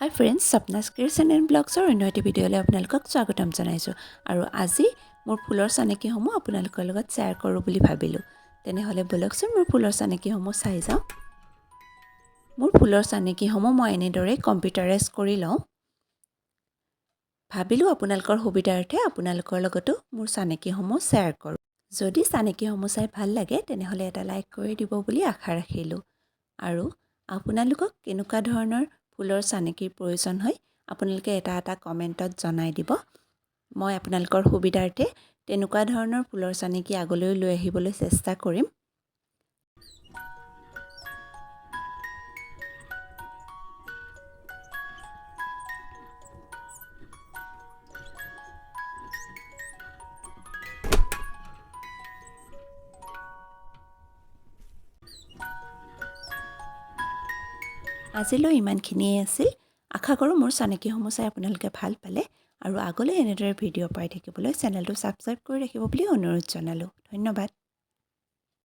Hi friends, Swapna's creation and ব্লগছৰ অন্য এটি ভিডিঅ'লৈ আপোনালোকক স্বাগতম জনাইছোঁ। আৰু আজি মোৰ ফুলৰ চানেকিসমূহ আপোনালোকৰ লগত শ্বেয়াৰ কৰোঁ বুলি ভাবিলোঁ। তেনেহ'লে ব'লকচোন, মোৰ ফুলৰ চানেকিসমূহ চাই যাওঁ। মোৰ ফুলৰ চানেকিসমূহ মই এনেদৰেই কম্পিউটাৰাইজ কৰি লওঁ। ভাবিলোঁ আপোনালোকৰ সুবিধাৰ্থে আপোনালোকৰ লগতো মোৰ চানেকিসমূহ শ্বেয়াৰ কৰোঁ। যদি চানেকিসমূহ চাই ভাল লাগে, তেনেহ'লে এটা লাইক কৰি দিব বুলি আশা ৰাখিলোঁ। আৰু আপোনালোকক কেনেকুৱা ধৰণৰ ফুলৰ চানেকিৰ প্ৰয়োজন হয়, আপোনালোকে এটা এটা কমেণ্টত জনাই দিব। মই আপোনালোকৰ সুবিধাৰ্থে তেনেকুৱা ধৰণৰ ফুলৰ চানেকি আগলৈও লৈ আহিবলৈ চেষ্টা কৰিম। আজিলৈ ইমানখিনিয়ে আছিল। আশা কৰোঁ মোৰ চানেকিসমূহ চাই আপোনালোকে ভাল পালে আৰু আগলৈ এনেদৰে ভিডিঅ' পাই থাকিবলৈ চেনেলটো ছাবস্ক্ৰাইব কৰি ৰাখিব বুলি অনুৰোধ জনালোঁ। ধন্যবাদ।